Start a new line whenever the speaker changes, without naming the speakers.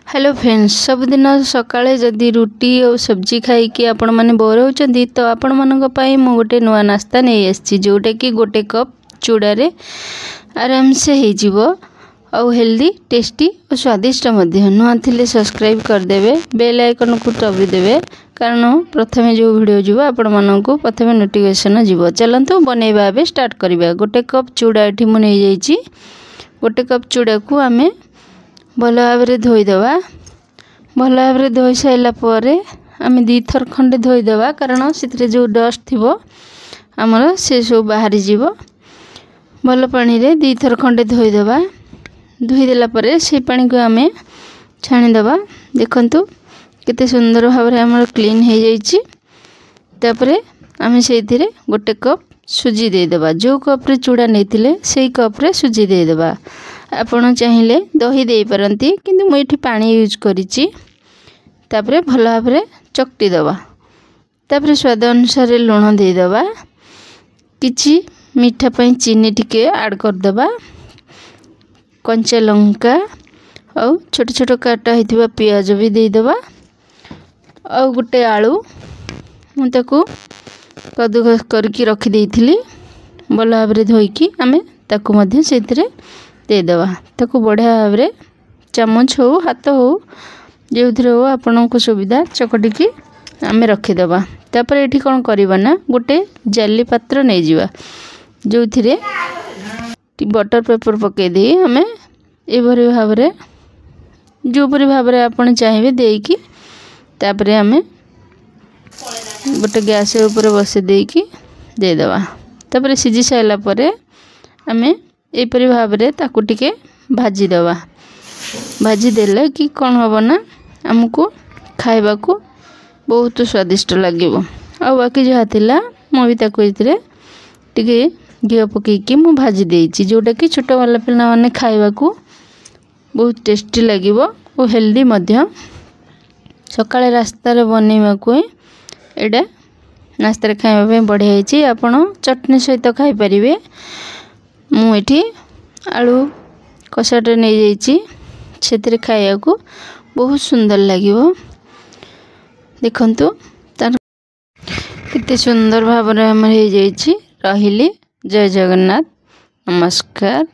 Hello friends, ସବୁଦିନ ସକାଳେ ଯଦି ରୁଟି ଆଉ ସବଜି ଖାଇକି ଆପଣମାନେ ବୋର୍ ହେଉଛନ୍ତି, ତ ଆପଣମାନଙ୍କ ପାଇଁ ମୁଁ ଗୋଟେ ନୂଆ ନାସ୍ତା ନେଇ ଆସିଛି, ଯେଉଁଟାକି ଗୋଟେ କପ୍ ଚୁଡ଼ାରେ ଆରାମସେ ହେଇଯିବ ଆଉ ହେଲ୍ଦି, ଟେଷ୍ଟି ଓ ସ୍ୱାଦିଷ୍ଟ ମଧ୍ୟ। ନୂଆ ଥିଲେ ସବସ୍କ୍ରାଇବ୍ କରିଦେବେ, ବେଲ୍ ଆଇକନ୍କୁ ଦବିଦେବେ, କାରଣ ପ୍ରଥମେ ଯେଉଁ ଭିଡ଼ିଓ ଯିବ ଆପଣମାନଙ୍କୁ ପ୍ରଥମେ ନୋଟିଫିକେସନ୍ ଯିବ। ଚାଲନ୍ତୁ ବନେଇବା, ଏବେ ଷ୍ଟାର୍ଟ କରିବା। ଗୋଟେ କପ୍ ଚୁଡ଼ା ଏଠି ମୁଁ ନେଇଯାଇଛି। ଗୋଟେ କପ୍ ଚୁଡ଼ାକୁ ଆମେ ଭଲ ଭାବରେ ଧୋଇଦେବା। ଭଲ ଭାବରେ ଧୋଇ ସାରିଲା ପରେ ଆମେ ଦୁଇଥର ଖଣ୍ଡେ ଧୋଇଦେବା, କାରଣ ସେଥିରେ ଯେଉଁ ଡଷ୍ଟ ଥିବ ଆମର ସେସବୁ ବାହାରିଯିବ। ଭଲ ପାଣିରେ ଦୁଇଥର ଖଣ୍ଡେ ଧୋଇଦେବା। ଧୋଇଦେଲା ପରେ ସେଇ ପାଣିକୁ ଆମେ ଛାଣିଦେବା। ଦେଖନ୍ତୁ କେତେ ସୁନ୍ଦର ଭାବରେ ଆମର କ୍ଲିନ୍ ହେଇଯାଇଛି। ତାପରେ ଆମେ ସେଇଥିରେ ଗୋଟେ କପ୍ ସୁଜି ଦେଇଦେବା। ଯେଉଁ କପ୍ରେ ଚୁଡ଼ା ନେଇଥିଲେ ସେଇ କପ୍ରେ ସୁଜି ଦେଇଦେବା। ଆପଣ ଚାହିଁଲେ ଦହି ଦେଇପାରନ୍ତି, କିନ୍ତୁ ମୁଁ ଏଠି ପାଣି ୟୁଜ୍ କରିଛି। ତାପରେ ଭଲ ଭାବରେ ଚକଟି ଦେବା। ତାପରେ ସ୍ୱାଦ ଅନୁସାରେ ଲୁଣ ଦେଇଦେବା। କିଛି ମିଠା ପାଇଁ ଚିନି ଟିକେ ଆଡ଼୍ କରିଦେବା। କଞ୍ଚା ଲଙ୍କା ଆଉ ଛୋଟ ଛୋଟ କାଟା ହେଇଥିବା ପିଆଜ ବି ଦେଇଦେବା। ଆଉ ଗୋଟେ ଆଳୁ ମୁଁ ତାକୁ କଦୁକସ କରିକି ରଖିଦେଇଥିଲି, ଭଲ ଭାବରେ ଧୋଇକି ଆମେ ତାକୁ ମଧ୍ୟ ସେଇଥିରେ ଦେଇଦେବା। ତାକୁ ବଢ଼ିଆ ଭାବରେ ଚାମଚ ହେଉ, ହାତ ହେଉ, ଯେଉଁଥିରେ ହେଉ ଆପଣଙ୍କୁ ସୁବିଧା, ଚକଟିକି ଆମେ ରଖିଦେବା। ତାପରେ ଏଠି କ'ଣ କରିବା ନା, ଗୋଟେ ଜାଲି ପାତ୍ର ନେଇଯିବା, ଯେଉଁଥିରେ ବଟର୍ ପେପର୍ ପକାଇ ଦେଇ ଆମେ ଏଭଳି ଭାବରେ, ଯେଉଁପରି ଭାବରେ ଆପଣ ଚାହିଁବେ ଦେଇକି, ତାପରେ ଆମେ ଗୋଟେ ଗ୍ୟାସ୍ ଉପରେ ବସାଇ ଦେଇକି ଦେଇଦେବା। ତାପରେ ସିଝି ସାରିଲା ପରେ ଆମେ ଏହିପରି ଭାବରେ ତାକୁ ଟିକେ ଭାଜିଦେବା। ଭାଜିଦେଲେ କି କ'ଣ ହେବ ନା, ଆମକୁ ଖାଇବାକୁ ବହୁତ ସ୍ୱାଦିଷ୍ଟ ଲାଗିବ। ଆଉ ବାକି ଯାହା ଥିଲା ମୁଁ ବି ତାକୁ ଏଥିରେ ଟିକେ ଘିଅ ପକାଇକି ମୁଁ ଭାଜି ଦେଇଛି, ଯେଉଁଟାକି ଛୋଟ ପିଲାମାନେ ଖାଇବାକୁ ବହୁତ ଟେଷ୍ଟି ଲାଗିବ ଓ ହେଲ୍ଦି ମଧ୍ୟ। ସକାଳେ ରାସ୍ତାରେ ବନେଇବାକୁ ଏଇଟା ନାସ୍ତାରେ ଖାଇବା ପାଇଁ ବଢ଼ିଆ ହେଇଛି। ଆପଣ ଚଟଣି ସହିତ ଖାଇପାରିବେ। ମୁଁ ଏଠି ଆଳୁ କଷାଟେ ନେଇଯାଇଛି, ସେଥିରେ ଖାଇବାକୁ ବହୁତ ସୁନ୍ଦର ଲାଗିବ। ଦେଖନ୍ତୁ ତାର କେତେ ସୁନ୍ଦର ଭାବରେ ଆମର ହେଇଯାଇଛି। ରହିଲି, ଜୟ ଜଗନ୍ନାଥ, ନମସ୍କାର।